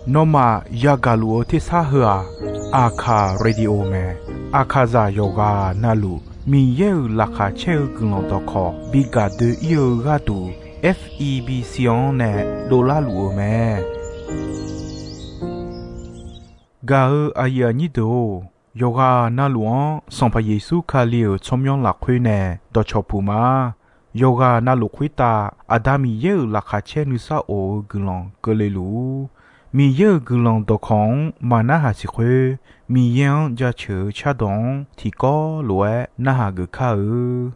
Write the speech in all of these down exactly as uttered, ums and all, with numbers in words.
Nawmaf yagaq luf-eu tersar heu-aq, Aqkaq Radio mae. Aqkaqzaq yawqghaq navluf Miqyaer-euq laqkhaq caer-eu guiqlanq dawqkawq bi gaq doe-ir-eu gharduq, F E B C-anr nae dovlar luf-eu mae. Gaq-eu aqyuif aqnyir deuq-or, yawqghaq navluf-anr Sanqpaq Yeqsur Kali-euq tsawrmyanr lafkhoer nae dawqcawq puq ma. Yawqghaq navluf khoertav Aqda Miqyaer-euq laqkhaq caer nuisar of-eu guiqlanq keuvle luf-ur. Miqyaer-euq guiqlanq dawqkawq-anr maqnarhaq siq khoer, Miqyaer-anr jaceuq-eu cardawq-anr tiqkawv lof-aer narhaq geuf kar-eu.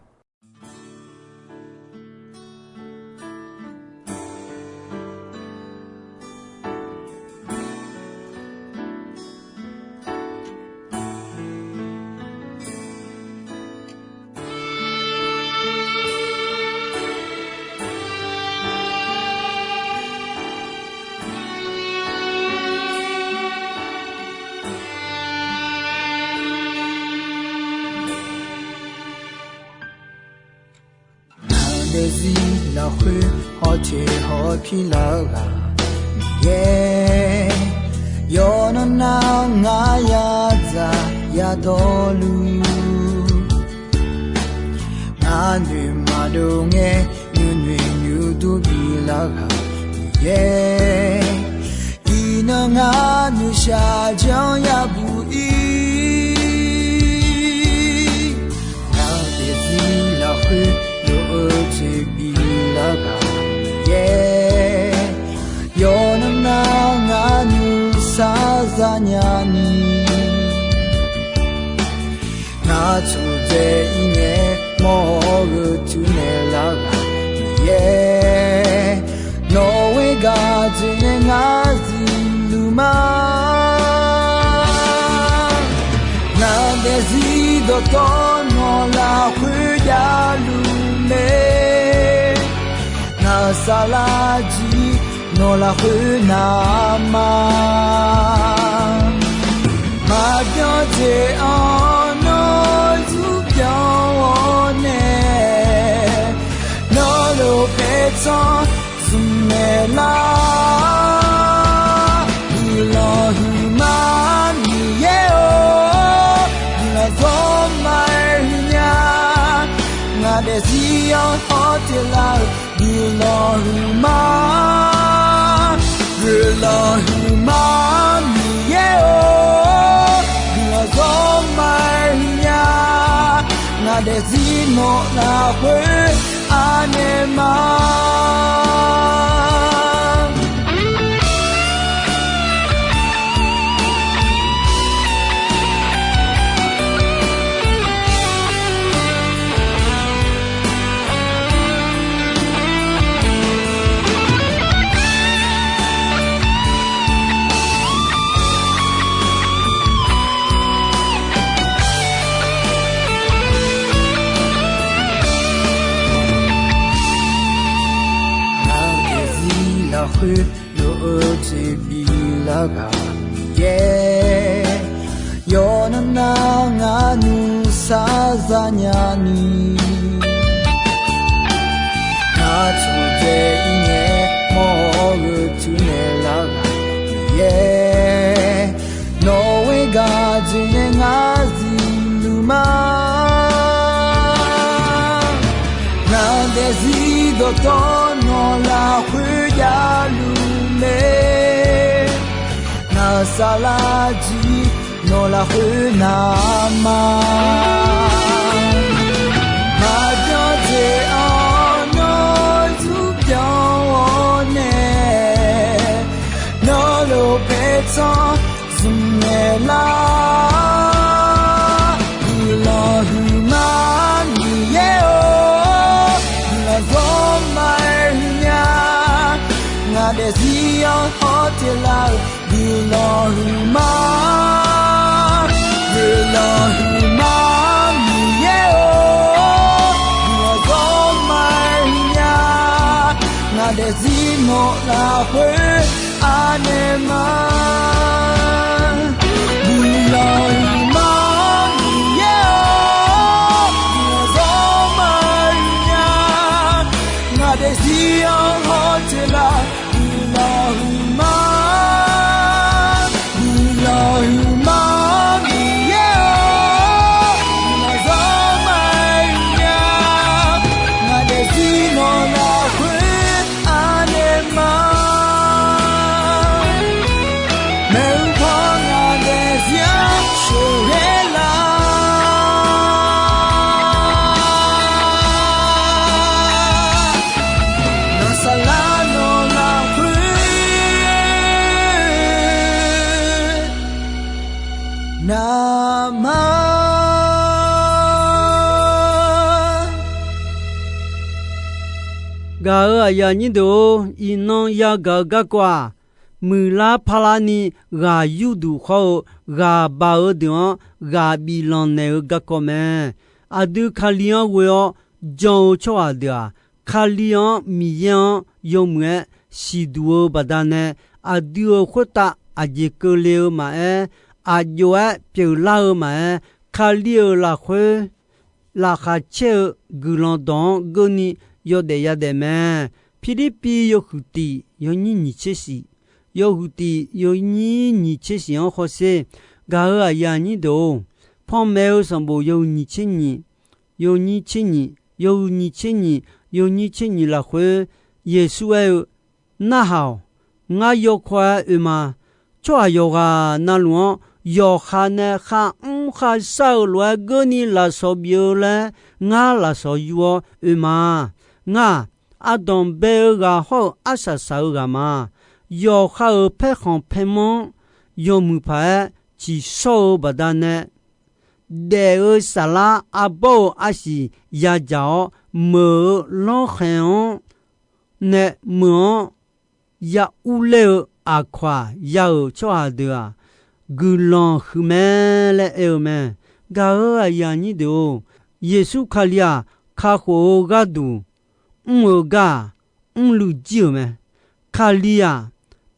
Ngaq daefzir lafkhoer hawteq hawpir lar-eu ghaq Miqyaer, yawqnan nar ngar yadzaq yadawrluf, ngar noeq maqdov ngae nuinoeq nuidur bilar ghaq Miqyaer, iqnan ngar noeqshaq janr yabuq ir. Ngaq daefzir lafkhoer lof-eu jeq bilar ghaq Miqyaer, yawqnan nar ngar nuisar zanya ni, ngar tsudzae ir ngae mawr-eu tuinaeq lar ghaq Miqyaer, nawq ghoer gaq jeq nae ngar zifluf ma. Ngaq daefzir dawqtawvluf nawq lafkhoer javluf mae, ngaq saflar jir nawq lafkhoer navma, maqbyan jeq-anr nawr zurbyan-awr nae, nawr lof paertsanr zmq naeq lar. Guiqlanq huiqma Miqyaer-or, guiqlanq zawr ma-aer huiq nya. Ngaq daefzir-anr hawteq lar-euq guiqlanq huiqma, guiqlanq huiqma Miqyaer-or, guiqlanq zawr ma-aer huiq nya. Ngaq daefzir nawq lafkhoer anaeq ma. Ngaq daefzir lafkhoer lof-eu jeq bilar ghaq Miqyaer, yawqnan nar ngar nuisar zanya ni, ngar tsudzae ir ngae mawr-eu tuinaeq lar ghaq Miqyaer, nawq ghoer gaq jeq nae ngar zifluf ma. Ngaq daefzir dawqtawvluf nawq lafkhoer javluf mae, ngaq saflar jir nawq lafkhoer navma, maqbyan jeq-anr nawr zurbyan-awr nae, nawr lof paertsanr zmq naeq lar. Guiqlanq huiqma Miqyaer-or, guiqlanq zawr ma-aer huiq nya. Ngaq daefzir-anr hawteq lar-euq guiqlanq huiqma, guiqlanq huiqma Miqyaer-or, guiqlanq zawr ma-aer huiq nya. Ngaq daefzir nawq lafkhoer anaeq ma. Guiqlanq huiqma Miqyaer-or, guiqlanq zawr ma-aer huiq nya. Ngaq daefzir-anr hawteq lar, guiqlanq Gaq-euq aqyuif aqnyir deuq-or, iqnan yagaq-eu garkawv-aq, muiqlar parlar ni ghaq yurduq hawr-eu ghaq baq-eu deuq-anr ghaq biflanq naeq-eu garkawv mae. Aqdui Kali-anr ghoe-awr jan-eu tsawrhaq deuq-aq, Kali-anr Miqyaer-anr yawmuiq-aer siqduq-eu baqdanae, aqdui-euq khoertav aqjeq keuvle-eu maqaer, aqjox-aer pyeuflar-eu maqaer, Kali-euq lafkhoer laqkhaq caer-eu guiqlanq dawq-anr geurni yawdaef yadaef mae. Pirlirpiv yawhuiq tiq yawnyir nyiq tser shif, yawhuiq tiq yawnyir nyiq tser shif-anr hawsher. Gaq-euq aqyuif aqnyir deuq-or, Panmaeq-eu sanqbof yawhuiq nyiq tser nyiq, yawnyir tser nyiq, yawhuiq nyiq tser nyiq, yawnyir tser nyiq lafkhoer Yeqsur aer-eu, Narhaq-awq. Ngar yawkawr-aer oe ma. Tsawrhaq yawqghaq na luf-anr yawqha nae kharmr kharshar-eu lof-aer geurni lafsawq bif-eu laer ngar lafsawq yur-awr oe ma. Ngar-aq, ardanq bae-eu ghaq hawr-eu arsaq saq-eu ghaq ma. Yawqha-euq paerkhanq paermanr-anr yawmuiq paq-aer tsiqshawr-eu baqdanae, daef-eu saflar arbawr-eu arsiq yadzaq-awr, meuq-eu lawrkhaeq-anr nae meuq-anr ya urler-eu aqkawq-aq, ya-euq tsawrhaq deuq-aq, guiqlanq huiq mae laer aer-eu mae. Gaq-euq aqyuif aqnyir deuq-or, Yeqsur Kali-aq, kakhof-eu gharduq mr-eu gar-aq, mrluiv jir-euq mae. Kali-aq,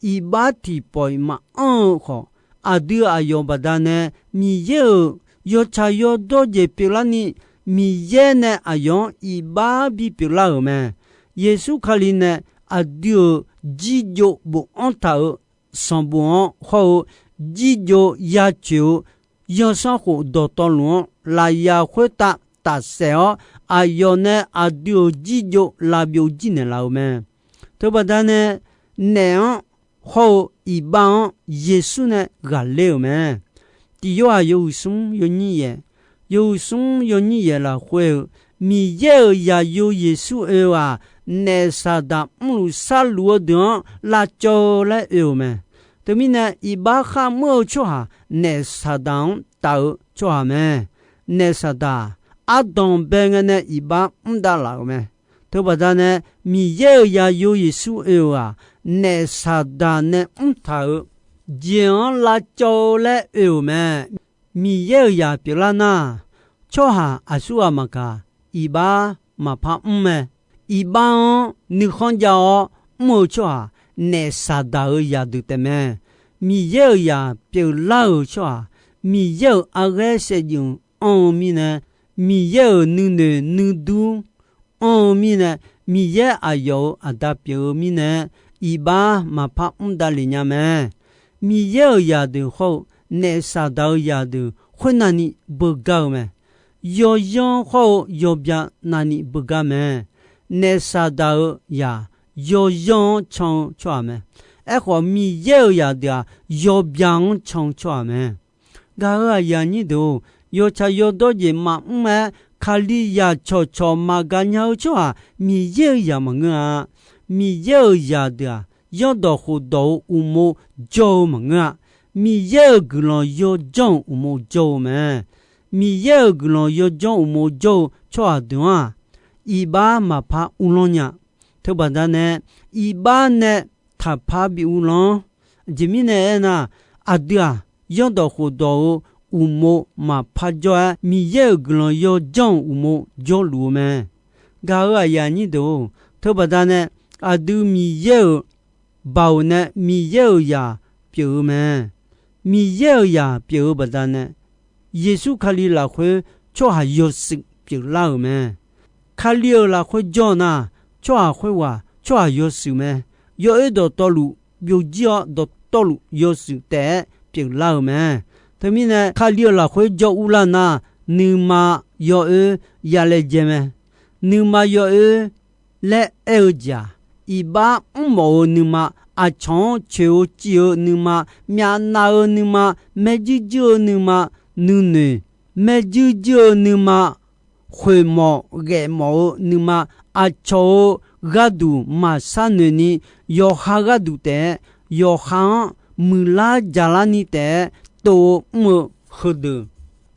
iqbax tiqpawf-iq maqanr-eu khawf, aqdui aqyawf baqdanae Miqyaer-euq yawtsaq yawdawr jeq pyeuflarni, Miqyaer nae aqyawf-anr iqbax bipyeuf lar-euq mae. Yeqsur Kali nae aqdui-euq jirjov bofanr taq-euq sanqbof-anr hawr-eu jirjov ya coeq-eu zanrsanrkhof dawqtawvluf-anr lafyaq khoertav tafsaef-awr, aqyawf nae aqdui-euq jirjov lavbyov jir naeqlaf-euq mae. Teubaqda nae, naef-anr hawr-eu iqbax-anr Yeqsur nae ghaqler-euq mae. Tiq Yorhaq yawhuiq smr yawnyir yaef, yawhuiq smr yawnyir yaef lafkhoer-eu, Miqyaer-euq zaqyo Yeqsur oe-eu-aq, naef Saqdaq mrluf sharluf-eu deuq-anr lavcawv-eu laer oe-euq mae. Teumirnae, iqbax kharmr-eu tsawrhaq naef Saqdaq-anr taf-eu tsawrhaq mae. Naef Saqdaq ardanq bae ngae nae iqbax mr davlaf-euq mae. Teubaqda nae, Miqyaer-euq zaqyo Yeqsur oe-euq-aq, naef Saqdaq nae mrtaq-euq jeq-anr lavcawv-eu laer oe-euq mae. Miqyaer-euq zaq pyeuflar nar, tsawrhaq aqsurghaq maqkaq, iqbax maqpar mr mae. Iqbax-anr nuikhanr jav-awr mr-eu tsawrhaq naef Saqdaq-euq zaqdeuq taefmae. Miqyaer-euq zaq pyeuflar-euq tsawrhaq, Miqyaer-euq arghaer saevdzeuf anr-eu mirnae, Miqyaer-euq nuinoeq nuidur anr-eu mirnae, Miqyaer aqyawf-euq aqda pyeuf-eu mirnae, iqbax maqpar mr davlef nya mae. Miqyaer-euq zaqdeuq hawr-eu naef Saqdaq-euq zaqdeuq khoernavni beugar-eu mae. Yawzanr hawr-eu yawbya navni beugar mae. Naef Saqdaq-euq zaq yawzanr-anr can-eu tsawrhaq mae. Aerkhawf, Miqyaer-euq zaqdeuq-aq, yawbya-anr can-eu tsawrhaq mae. Gaq-euq aqyuif aqnyir deuq-or, yawtsaq yawdawr jeq maqmr-aer, Kalizaq cawqcawq maqgaq nya-eu tsawrhaq Miqyaer-euq zaq maqngeur-a. Miqyaer-euq zaqdeuq-aq, zanrdawq khofdawq-euq uqmov jawr-eu maqngeur-a. Miqyaer-euq guiqlanq yawjanr-euq uqmov jawr-eu mae. Miqyaer-euq guiqlanq yawjanr uqmov jawr-eu tsawrhaq deuq-anr-aq, iqbax maqpar uvlanr nya. Teubaqda nae, iqbax nae taqpar bi uvlanr. Aqjeq mirnae aernar, aqdui-aq, zanrdawq khofdawq-euq uqmov maqpar jawr-aer, Miqyaer-euq guiqlanq yawjanr-euq uqmov jawrluf-eu mae. Gaq-euq aqyuif aqnyir deuq-or, teubaqda nae aqdui Miqyaer-euq baoq nae Miqyaer-euq zaq pyeuf-eu mae. Miqyaer-euq zaq pyeuf-eu baqdanae, Yeqsur Kali lafkhoer tsawrhaq yawshuif pyeuflar-euq mae. Kali-euq lafkhoer jawr nar, tsawrhaq khoerghaq tsawrhaq yawshuif mae. Yawoer dawqtawvluf byovjir-awr, dawqtawvluf yawshuif taef-aer pyeuflar-euq mae. Teumirnae, Kali-euq lafkhoer jawr urlar nar, nuima yawoer yalaejae mae. Nuima yawoer laer aer-eu jeq-aq, iqbax mrmawf-eu nuima, aqcawq-anr coeq-eu civ-eu nuima, myavnav-eu nuima, maerjuir juir-eu nuima, nuinoeq, maerjuir juir-eu nuima, khoeqmawf ghaefmawf-eu nuima, aqcawq-euq gharduq maqshar noeq ni, yawqha gharduq taef-aer, yawqha-anr muiqlar jaqlar ni taef-aer tov-eu mr-eu heudeuq,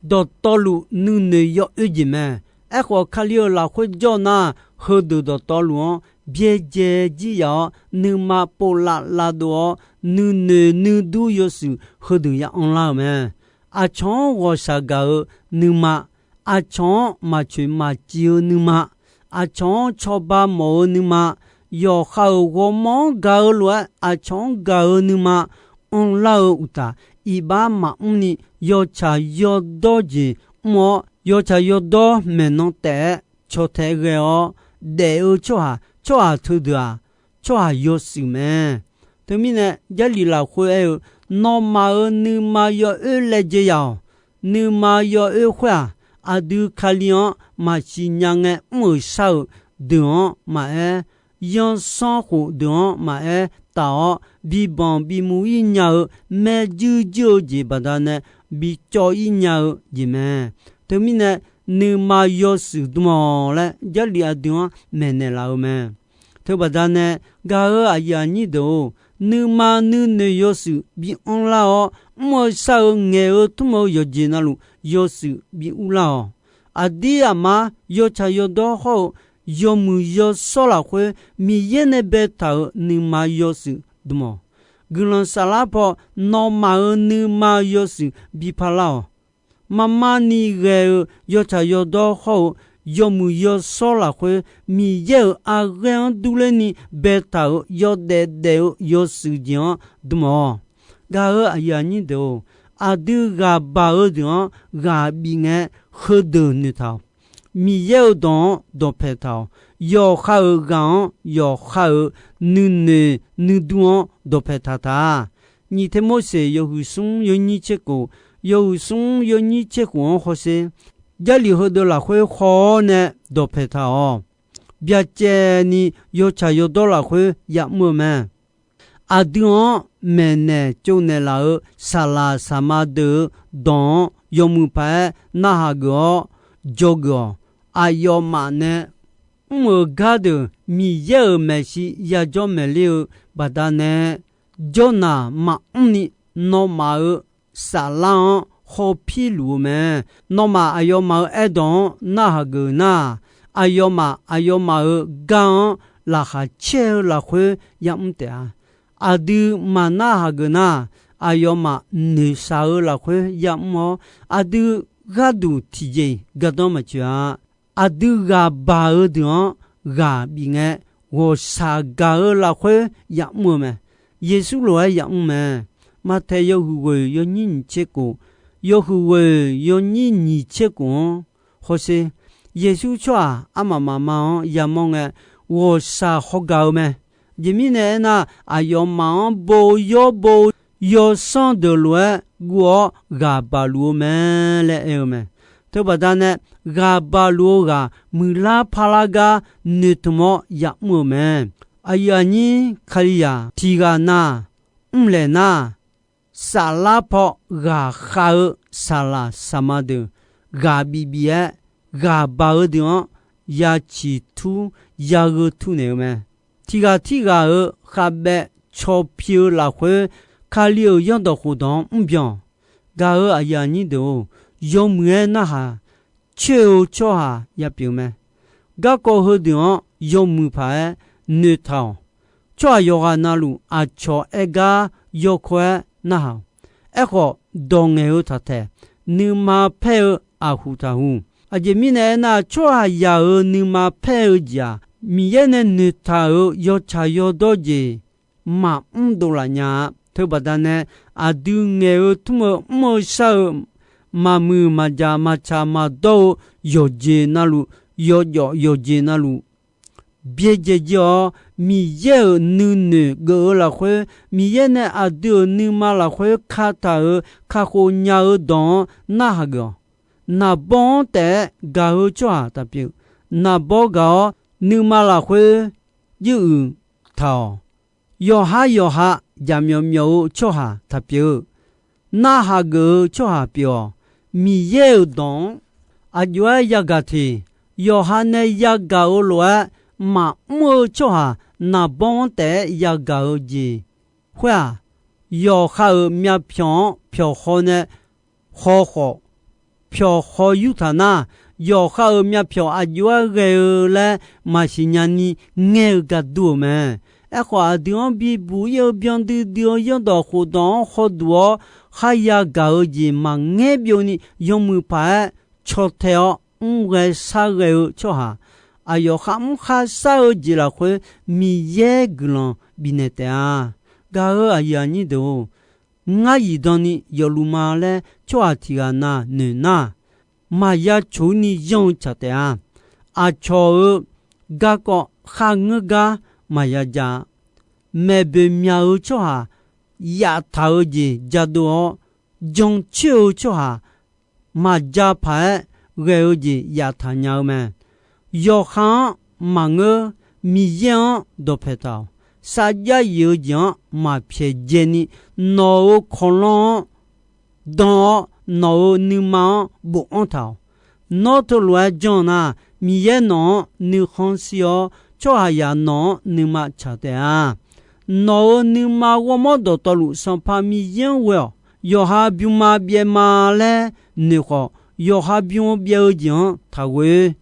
dawqtawvluf nuinoeq yawoer jeq mae. Aerkhawf, Kali-euq lafkhoer jawr nar, heudeuq dawqtawvluf-anr byaerdzae jir yaf-awr, nuima povlav lavdov-awr, nuinoeq nuidur yawshuif heudeuq ya anrlar-euq mae. Aqcawq-anr ghawqshaq gaq-eu nuima, aqcawq-anr maqcoeq maqciv-eu nuima, aqcawq-anr cawba mawf-eu nuima, yawqha-euq ghawrmawr-anr gaq-eu lof-aer aqcawq-anr gaq-eu nuima anrlar-eu uqtaf, iqbax maqmr ni yawtsaq yawdawr jeq mr-awr, yawtsaq yawdawr maeqnan taef-aer caw tae ghae-awr, daef-eu tsawrhaq, tsawrhaq teudeuq-aq, tsawrhaq yawshuif mae. Teumirnae, Jarlif lafkhoer aer-eu, nawmaf-euq nuima yawoer laejae yaf-awq. Nuima yawoer khoer-aq, aqdui Kali-anr maqsiq nya ngae mr-euq shar-eu deuq-anr maqaer, yansanr khof deuq-anr maqaer taf-awr, bibanq bimuv-ir nya-eu, maerjuir juir-eu jeq baqdanae bicawv-ir nya-eu jeq mae. Teumirnae, nuima yawshuif dm-awq laer Jarlif aqdui-anr maeqnaeq laf-eu mae. Teubaqdanae, gaq-eu aqyuif aqnyir deuq-or, nuima nuinoeq yawshuif bi anrlar-awr, mr-eu shar-eu ngaeq-eu tmr-eu yawqjeq navluf yawshuif bi urlar-awq. Aqdir aqmar yawtsaq yawdawr hawr-eu yawmuiq yawshawr lafkhoer Miqyaer nae baetaq-euq nuima yawshuif dm-awq. Guiqlanq saflar paw nawmaf-euq nuima yawshuif bi parlar-awq. Marmar ni ghae-eu yawtsaq yawdawr hawr-eu yawmuiq yawshawr lafkhoer Miqyaer-euq aqghaer-anr durler ni baetaq-euq yawdaef daef-eu yawshuif jeq-anr dm-awq. Gaq-eu aqyuif aqnyir deuq-or, aqdui ghaq baq-eu deuq-anr ghaq bif ngae, heudeuq noeqtaq-awq. Miqyaer-euq dawq-anr dawqpaeq taq-awq. Yawqha-euq ghaq-anr yawqha-euq nuinoeq nuidur-anr dawqpaeq taq taq. Nyiq Termorseq yawhuiq smr yawnyir tser khof, yawhuiq smr yawnyir tser khof-anr hawsher. Jarlif heudeuq lafkhoer haw-awr nae dawqpaeq taq-awq. Byacaevni yawtsaq yawdawr lafkhoer yamr-eu mae. Aqdui-anr maeqnaeq tsovnaeq laf-euq saqlaq saqma deuq-eu dawq-anr yawmuiq paq-aer narhaq geuf-awr dzawgeuf-awq. Aqyawfmaf nae mr-euq gardeuq Miqyaer-euq maeqshi yajawr maeqler-eu baqdanae, jawrnaq maqmr ni nawmaf-euq saflar-anr hawpir luf-eu mae. Nawmaf aqyawfmaf-euq aerdawq-anr narhaq geuf nar, aqyawfmaf aqyawfmaf-euq gar-anr laqkhaq caer-eu lafkhoer yamr taef-a. Aqdui maqnarhaq geuf nar, aqyawfmaf noeqshaq-eu lafkhoer yamr-awr, aqdui gharduq tiqjeq-iq gardanr maqtsoeq-a. Aqdui ghaq baq-eu deuq-anr ghaq bif ngae, ghawqshaq gaq-eu lafkhoer yamr-eu mae. Yeqsur lof-aer yamr mae. Maqtaeq yawhuiq ghoeq yawnyir nyiq tser khof, yawhuiq ghoeq yawnyir nyiq tser khof-anr hawsher. Yeqsur tsawrhaq armaf mafma-anr yamawr ngae, ghawqshaq hawgaq-eu mae. Aqjeq mirnae aernar, aqyawfmaf-anr bo yawr bo yawsanr deuq lof-aer guv-awr ghaq baq luf-eu mae laer aer-eu mae. Teubaqda nae, ghaq baq luf-eu ghaq muiqlar parlar gar noeqtmq-awr yamr-eu mae. Aqyuif aqnyir Kalizaq tiq ghaq na mrlaeq nar, saflar paw ghaqkhav-eu saqlaq saqma deuq ghaq bif bif-aer, ghaq baq-eu deuq-anr ya ciqtur ya gheu tur naeq-eu mae. Tiq ghaq tirghaq-euq khavbaev caw pi-eu lafkhoer, Kali-euq zanrdawq khofdawq-anr mrbyan-awq. Gaq-eu aqyuif aqnyir deuq-or, yawmuiq-aer narhaq coer-eu tsawrhaq ya pyeuf mae. Garkawv heudeuq-anr yawmuiq paq-aer noeqtaq-awq. Tsawrhaq yawqghaq navluf aqcawq aer gar yawkawr-aer narhaq-awq. Aerkhawf, dawq ngaeq-eu taqtaeq, nuima paer-eu aqhuq taqhuq. Aqjeq mirnae aernar, tsawrhaqzaq-euq nuima paer-eu jeq-aq, Miqyaer nae noeqtaq-euq yawtsaq yawdawr jeq maqmr dovlaf nya-a. Teubaqda nae, aqdui ngaeq-eu tmr-eu mr-eu shar-eu maqmuiq maqjaq maqtsaq maqdawr-eu yawqjeq navluf, yawjawf yawqjeq navluf byaerdzae jir-awr, Miqyaer-euq nuinoeq geuf-eu lafkhoer, Miqyaer nae aqdui-euq nuima lafkhoer kataq-euq kakhof nya-eu dawq-anr narhaq geuf-awq. Naqbawr-anr taef-aer gaq-eu tsawrhaq taqpyeuf. Naqbawr gaq-awr nuima lafkhoer juiruiq taq-awq. Yawqhar yawqha jaqmyawf myawf-eu tsawrhaq taqpyeuf-eu, narhaq geuf-eu tsawrhaq pyeuf-awq. Miqyaer-euq dawq-anr aqjox-aer yagaq teq. Yawqha nae yagaq-eu lof-aer maqmr-eu tsawrhaq naqbawr-anr taef-aer yagaq-eu jeq khoer-aq, yawqha-euq myavpyawq-anr pyawqhaw nae haw khawf, pyawqhaw yurtaq nar, yawqha-euq myavpyawq aqjox-aer ghae-eu laer maqsiq nyani ngaer-eu gar dur-eu mae. Aerkhawf, aqdui-anr bibuq ir-eu byandui dui-eu zanrdawq khofdawq-anr hawduq-awr kharya gaq-eu jeq maqngaer byovni, yawmuiq paq-aer caw tae-awr mr ghae shar ghae-eu tsawrhaq, aqyawf kharmr kharshar-eu jeq lafkhoer Miqyaer guiqlanq bifnaeq taef-a. Gaq-euq aqyuif aqnyir deuq-or, ngar zifdan ni yawfluf ma laer tsawrhaq tiq ghaq na noeq nar, maqya coq-ir ni yanr-eu tsaq taef-a. Aqcawq-euq garkawv kharngeur gar maqya ja-a. Maeqboeq myaq-eu tsawrhaq yaftaq-eu jeq jadov-awr, jancoer-eu tsawrhaq maqja paq-aer ghae-eu jeq yaftaq nya-eu mae. Yawqha-anr maqngeur, Miqyaer-anr dawqpaeq taq-awq. Sarjax yif-eu jeq-anr maq pyaeqdzae ni, nawq-euq kawqlanr-anr dan-awr, nawq-euq nuima-anr bofanr taq-awq. Nawr teulof-aer janr nar, Miqyaer nawq-anr nuikhanr shir-awr, tsawrhaqzaq nawq-anr nuima tsaq taef-a. Nawq-euq nuima ghawrmawr dawqtawvluf, Sanqpaq Miqyaer-anr ghoe-awq. Yawqha bym ma byaev ma laer noeq khawf, yawqha bym-eu byaev-eu jeq-anr taqghoe.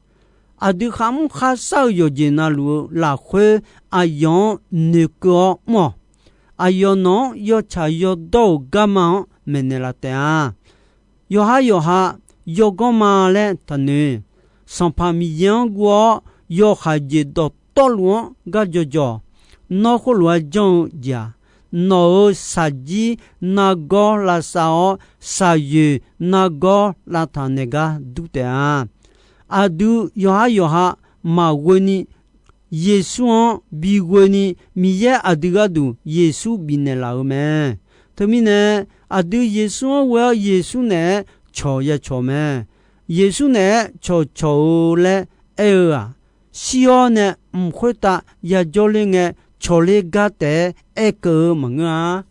Aqdui kharmr kharshar-eu yawqjeq navluf-eu lafkhoer, aqyawf-anr noeqkeuv-awr mr-awq. Aqyawf nawq-anr yawtsaq yawdawr-euq garma-anr maeqnaeq laf taef-a. Yawqha yawqha yawganr ma laer taqnoeq. Sanqpaq Miqyaer-anr guv-awr, yawhaiq jeq dawqtawvluf-anr gar jawjawq. Nawr khoerlof-aer janr-eu jeq-aq, nawq-euq shaqjir nargawr lavsav-awr, shaqyoeq nargawr lavtaq naeq gar dur taef-a. Aqdui yawqha yawqha maqghoe ni, Yeqsur-anr bighoe ni, Miqyaer aqdui gharduq Yeqsur bifnaeq laf-euq mae. Teumirnae, aqdui Yeqsur-anr ghoe-awr Yeqsur naeq-aer cawq ya cawq mae. Yeqsur naeq-aer cawqcawq-eu laer aer-eu-aq, shir-awr nae mq khoertav yajawr ler ngae, cawqler gar taef-aer aerkeuv-eu maqngeur-a.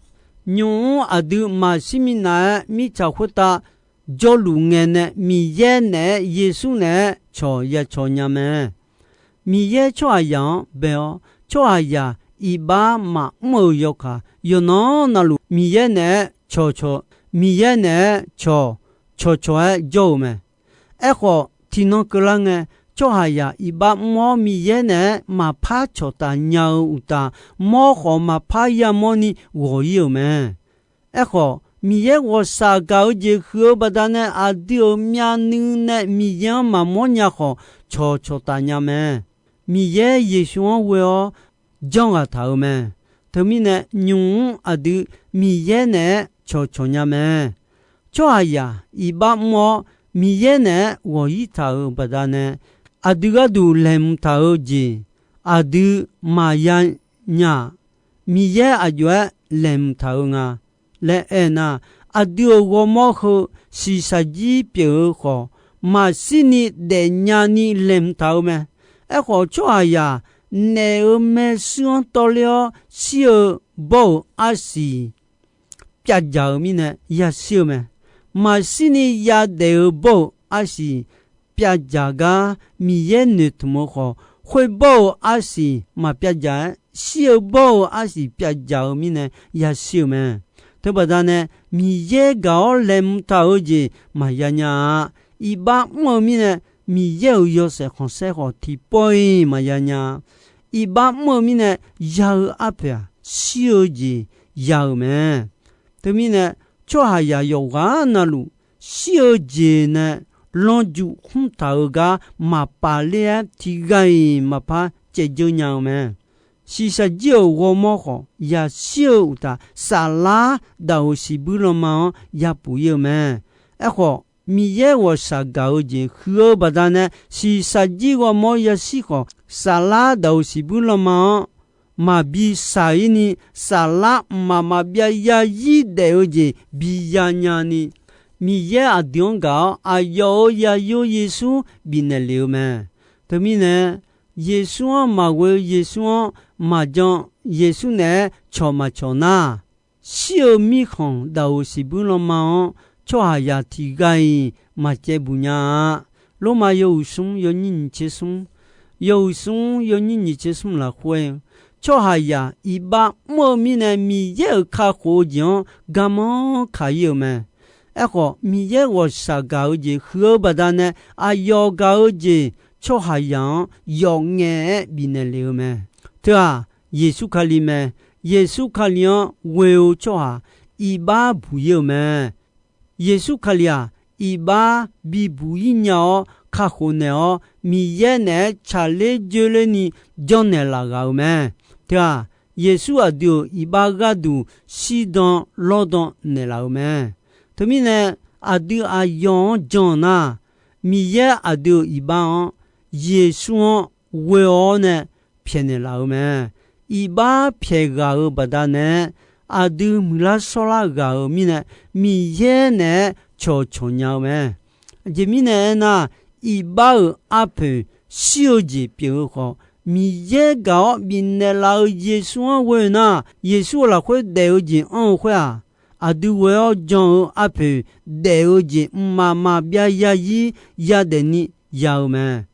Nymq-mr aqdui maqshir minav-aer mirtsaq khoertav jawrluf ngae nae, Miqyaer naeq-aer Yeqsur naeq-aer cawq ya cawq nya mae. Miqyaer tsawrhaqzaq-anr bae-awr, tsawrhaqzaq iqbax maqmr-euq yawkaq, yawqnan navluf Miqyaer naeq-aer cawqcawq, Miqyaer naeq-aer cawq, cawqcawq-aer jawr-eu mae. Aerkhawf, tiqnan keuvlar ngae, tsawrhaqzaq iqbax mr-awr Miqyaer naeq-aer maqpar cawqtaf nya-eu uqtaf, mawr khawf maqpar yamawr ni ghawq-ir-euq mae. Aerkhawf, Miqyaer ghawqshaq gaq-eu jeq huiq-eu baqdanae, aqdui-euq myavnuiv nae Miqyaer-anr maqmawr nya khawf, cawqcawq taf nya mae. Miqyaer Yeqsur-anr ghoe-awr janrghaq taq-euq mae. Teumirnae, nymq-mr aqdui Miqyaer naeq-aer cawqcawq nya mae. Tsawrhaqzaq iqbax mr-awr Miqyaer naeq-aer ghawq-ir taq-euq baqdanae, aqdui gharduq laeqhmq taq-eu jeq aqdui maqya nya-aq, Miqyaer aqjox-aer laeqhmq taq-eu nga laer aernar, aqdui-euq ghawrmawr heu shiqshaq jir pyeuf-eu khawf, maqshir ni daefnya ni laeqhmq taq-eu mae. Aerkhawf, tsawrhaqzaq naef-euq maershuir-anr tawvler-awr shir-eu bawr-euq arsiq pyavdzaq-eu mirnae yashir-eu mae. Maqshir ni yadaef-eu bawr-euq arsiq pyavdzaq gar Miqyaer noeqtmq-eu khawf, khoerbawr-euq arsiq maqpyavdzaq-aer, shir-eu bawr-euq arsiq pyavdzaq-eu mirnae yashir-eu mae. Teubaqda nae, Miqyaer gaq-awr laeqhmq taq-eu jeq maqya nya-a. Iqbax mr-eu mirnae, Miqyaer-euq yawshaef khanqsaer khawf tiqpawf-iq maqya nya-a. Iqbax mr-eu mirnae, ya-eu arpoeq-aq, shir-eu jeq ya-euq mae. Teumirnae, tsawrhaqzaq yawqghaq navluf, shir-eu jeq nae lanrjuq khmr taq-eu gar maqpaf ler-aer, tiqghaq-iq maqpar caevdzeur nya-eu mae. Shiqshaq jir-euq ghawrmawr khawf, yashir-eu uqtaf, saflar daq-euq siqbuir lanma-anr yapuf-ir-eu mae. Aerkhawf, Miqyaer ghawqshaq gaq-eu jeq huiq-eu baqdanae, shiqshaq jir ghawrmawr yashir khawf, saflar daq-euq siqbuir lanma-anr maqbi shaq-ir ni, saflar mqmaq maqbyav yazir daef-eu jeq bi yanya ni, Miqyaer aqdui-anr gaq-awr aqyawf-euq zaqyo Yeqsur bifnaeq lef-eu mae. Teumirnae, Yeqsur-anr maqghoe, Yeqsur-anr maqjan, Yeqsur naeq-aer cawq maqcawq nar, shir-eu mirkhanq daq-euq siqbuir lanma-anr tsawrhaqzaq tiqghaq-iq maqcaev buq nya-a. Lormav yawhuiq smr yawnyir nyiq tser smr, yawhuiq smr yawnyir nyiq tser smr lafkhoer-eu, tsawrhaqzaq iqbax mr-eu mirnae Miqyaer-euq kakhof-eu jeq-anr garmanr kaq-ir-euq mae. Aerkhawf, Miqyaer ghawqshaq gaq-eu jeq huiq-eu baqdanae, aqyawf gaq-eu jeq tsawrhaqzaq-anr yawf ngaef-aer bifnaeq lef-eu mae. Teu-aq, Yeqsur Kali mae. Yeqsur Kali-anr ghoe-eu tsawrhaq iqbax buq-ir-eu mae. Yeqsur Kali-aq, iqbax bibuq-ir nya-awr kakhof naeq-awr, Miqyaer naeq-aer tsaqler joerlerni janrnaeq laf ghaq-euq mae. Teu-aq, Yeqsur aqdui-euq iqbax gharduq shirdan lawrdan naeqlaf-eu mae. Teumirnae, aqdui aqyawf-anr jan-eu nar, Miqyaer aqdui-euq iqbax-anr Yeqsur-anr ghoe-awr nae pyaeqnaeq laf-eu mae. Iqbax pyaeq ghaq-euq baqdanae, aqdui muiqlar shawrlar ghaq-euq mirnae, Miqyaer naeq-aer cawqcawq nya-eu mae. Aqjeq mirnae aernar, iqbax-euq arpoeq shir-eu jeq pyeuf-eu khawf, Miqyaer gaq-awr bifnaeq laf-eu Yeqsur-anr ghoe-eu nar, Yeqsur-euq lafkhoer daef-eu jeq anr-eu khoer-aq, aqdui ghoe-awr jan-eu arpoeq daef-eu jeq mqmaq maqbyav yarzir yadaef ni ya-eu mae.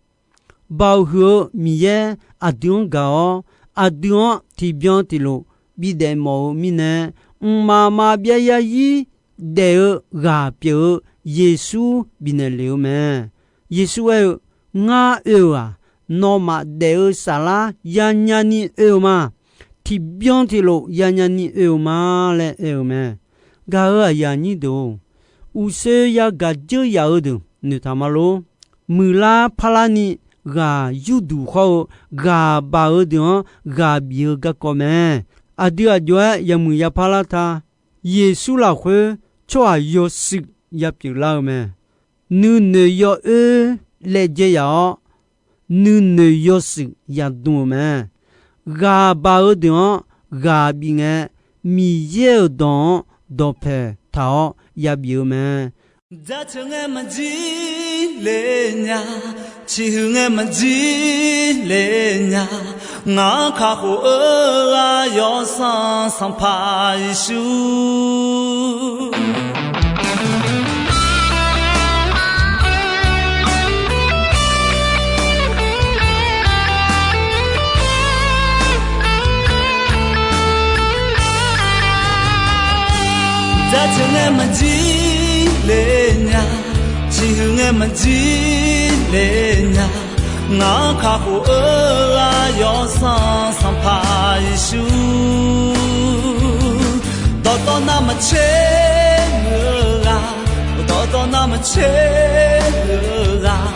Baoq huiq-eu Miqyaer aqdui-anr gaq-awr, aqdui-anr tiqbyan tiqlof bidaef mawf-eu mirnae, mqmaq maqbyav yarzir daef-eu ghaq pyeuf-eu Yeqsur bifnaeq lef-eu mae. Yeqsur aer-eu, Ngar oe-euq-aq, nawmaf daef-eu saflar yanya ni oe-eu ma. Tiqbyan tiqlof yanya ni oe-eu ma laer aer-eu mae. Gaq-euq aqyuif aqnyir deuq-or, uqshoe yagaq dzeur yaf-eu deuq noeqtaq ma lor. Muiqlar parlar ni ghaq yurduq hawr-eu ghaq baq-eu deuq-anr ghaq bif-eu garkawv mae. Aqdui aq jov-aer yamuiq yapar lar ta. Yeqsur lafkhoer tsawrhaq yawshuif yapyeuf lar-eu mae. Nuinoeq yawoer laejae yaf-awr, nuinoeq yawshuif yadm-euq mae. Ghaq baq-eu deuq-anr ghaq bif ngae, Miqyaer-euq dawq-anr dawqpae taq-awr yabif-eu mae. Jaceuq ngae maqjir le nya, ciqhuiq ngae maqjir le nya, ngaq-anr kakhof-eu ghaq yawsanr Sanqpaq Yeqsur. Jaceuq ngae maqjir le nya, ciqhuiq ngae maqjir le nya, ngaq-anr kakhof-eu ghaq yawsanr Sanqpaq Yeqsur. Dawqtawv navmaqtser muiq-eu ghaq, dawqtawv navmaqtser muiq-eu ghaq,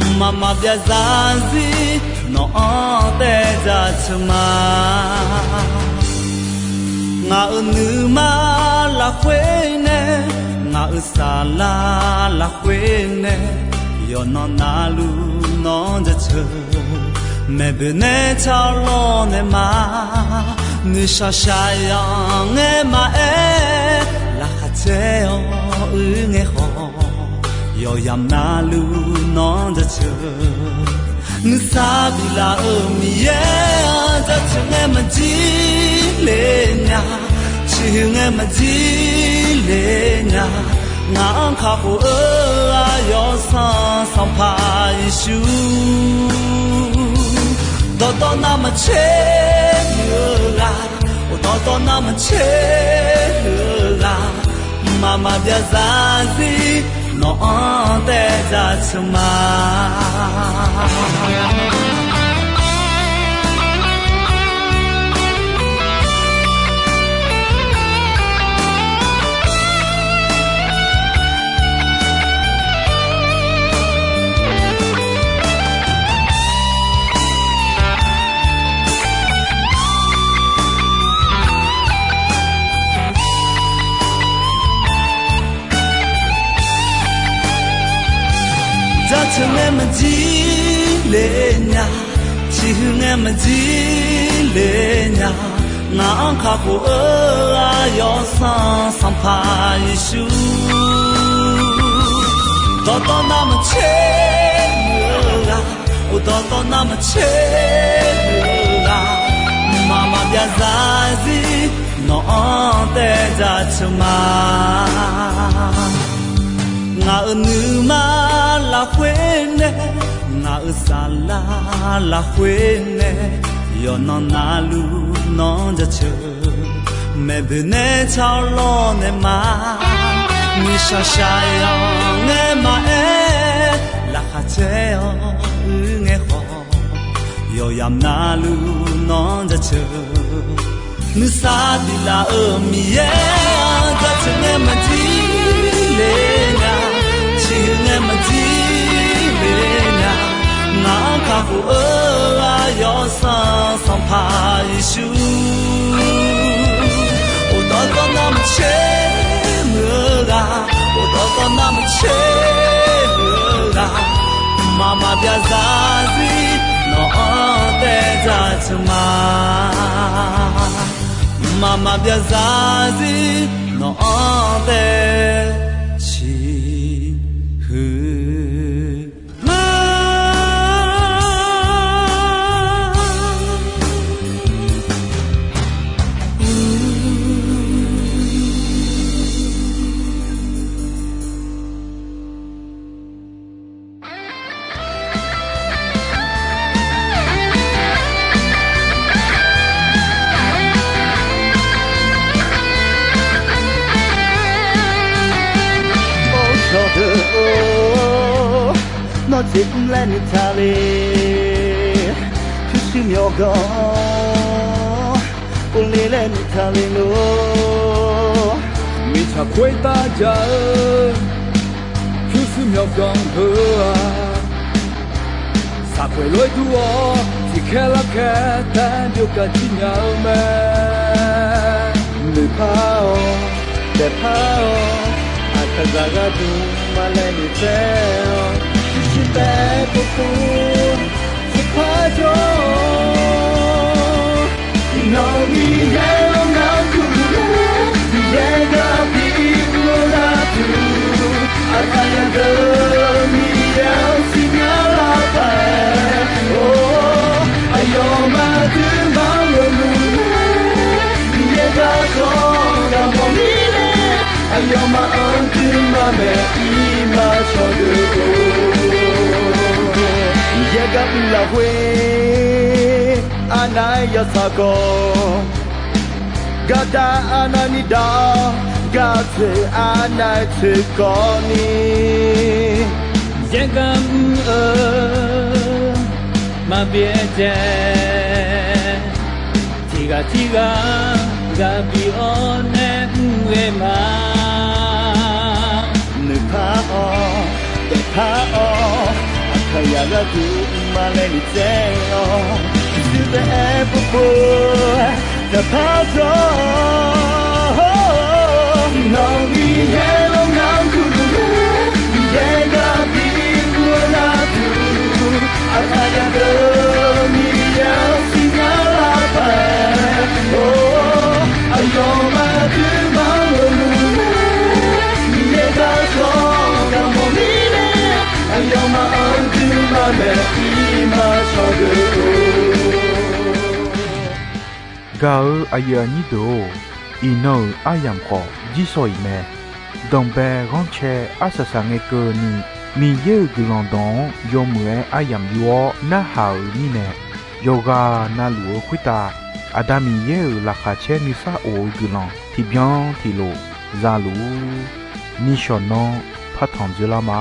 mqmaq maqbyav zarzir nawq-anr taev jaceuq ma. Ngaq-euq nuima lafkhoer nae, ngaq-euq saflar lafkhoer nae, yawqnan navluf nawq-anr jaceuq. Maeqboeq nae car-awr lawrnaeq ma. Noeqshaq shaqyanq ngae maqaer, laqkhaq caer-awr uir ngae khawf, yawqyamq navluf nawq-anr jaceuq. Nuisar biflaf-euq Miqyaer-anr jaceuq ngae maqjir le nya, ciqhuiq ngae maqjir le nya, ngaq-anr kakhof-eu ghaq yawsanr Sanqpaq Yeqsur. Dawqtawv navmaqtser muiq-eu ghaq, dawqtawv navmaqtser muiq-eu ghaq, mqmaq maqbyav zarzir nawq-anr taev jaceuq ma. Jaceuq ngae maqjir le nya, ciqhuiq ngae maqjir le nya, ngaq-anr kakhof-eu ghaq yawsanr Sanqpaq Yeqsur. Dawqtawv navmaqtser muiq-eu ghaq, dawqtawv navmaqtser muiq-eu ghaq, mqmaq maqbyav zarzir nawq-anr taev jaceuq ma. Ngaq-euq nuima lafkhoer nae, ngaq-euq saflar lafkhoer nae, yawqnan navluf nawq-anr jaceuq. Maeqboeq nae car-awr lawrnaeq ma. Nuishaq shaqyaq ngae maqaer, laqkhaq caer-awr uir ngae khawf, yawqyamq navluf nawr jaceuq. Nuisar biflaf-euq Miqyaer-aq, jaceuq ngae maqjir le nya, ciqhuiq ngae maqjir le nya. Ngaq-anr kakhof-eu aqyawf Sanqpaq Sanqpaq Yeqsur, uqdawr dawrnar maqtser muiq-eu ghaq, uqdawr dawrnar maqtser muiq-eu ghaq, mqmaq maqbyav zarzir nawq-anr taev jaceuq ma. Mqmaq maqbyav zarzir nawq-anr taev ciqhuiq ma. Or, cawqdeuq-or, nawr jeqmr laer noeqtaq le. Pyurshuir myawqganq-anr povle laer noeqtaq le lor. Mirtsaq khoertav jaq-eu pyurshuir myawqganq heu-aq, saqkhoeq lof-aer dur-awr tiqkhaer larkhaer taef-aer byov gaq jir nya-eu mae. Noeqpar-awq, daefpar-awq, aqkaqzaq gharduq maqlaeq noeqtsaev-awq. Pyurshuir taef-aer povpov, tserpar jawr-awq. Nawq-euq Miqyaer-anr ngar kurluf-eu, Miqyaer gar bi mr-eu gharduq, aqkaqyaq deuq-eu Miqyaer-anr siqnya lar paq-aer, or, aqyawfmaf aqduimaf-anr ghawqluf-eu, Miqyaer garkawv ghaq mawf mirnae, aqyawfmaf aqduimaf maeq-ir ma cawqdeuq-or. Miqyaer gar bi lafkhoer arnav-aer yawtsaq khawf, gardav arnavni dav-awr, gardzoeq arnav-aer tsoeqkawvni, Miqyaer gar mr-eu maqbyaerdzae, tiqghaq tirghaq ghaq bi-awr nae mr ghae ma. Noeqpar-awq, daefpar-awq, aqkaqyaq gharduq maqlaeq noeqtsaev-awq. Pyurshuir taef-aer povpov, taqpar jawr-awq. Nawq-euq Miqyaer-anr ngar kurluf-eu, Miqyaer gar bi mr-eu gharduq, aqkaqyaq deuq-eu Miqyaer-anr siqnya lar paq-aer, or, aqyawfmaf aqduimaf-anr ghawqluf-eu, Miqyaer garkawv ghaq mawf mirnae, aqyawfmaf aqduimaf maeq-ir ma cawqdeuq-or. Gaq-eu aqyuif aqnyir deuq-or, iqnan-euq aryamq khawf jirshaw-iq mae. Danqbae ghanrcae arsaq saq ngae keuvni, Miqyaer-euq guiqlanq dawq-anr yawmuiq-aer aryamq yur-awr narhaq-euq mirnae, yawqghaq navluf-eu khoertav Aqda Miqyaer-euq laqkhaq caer nuisar of-eu guiqlanq tiqbyan tiqlof za luf-ur. Nishawq nanr partanq dzoerlar ma.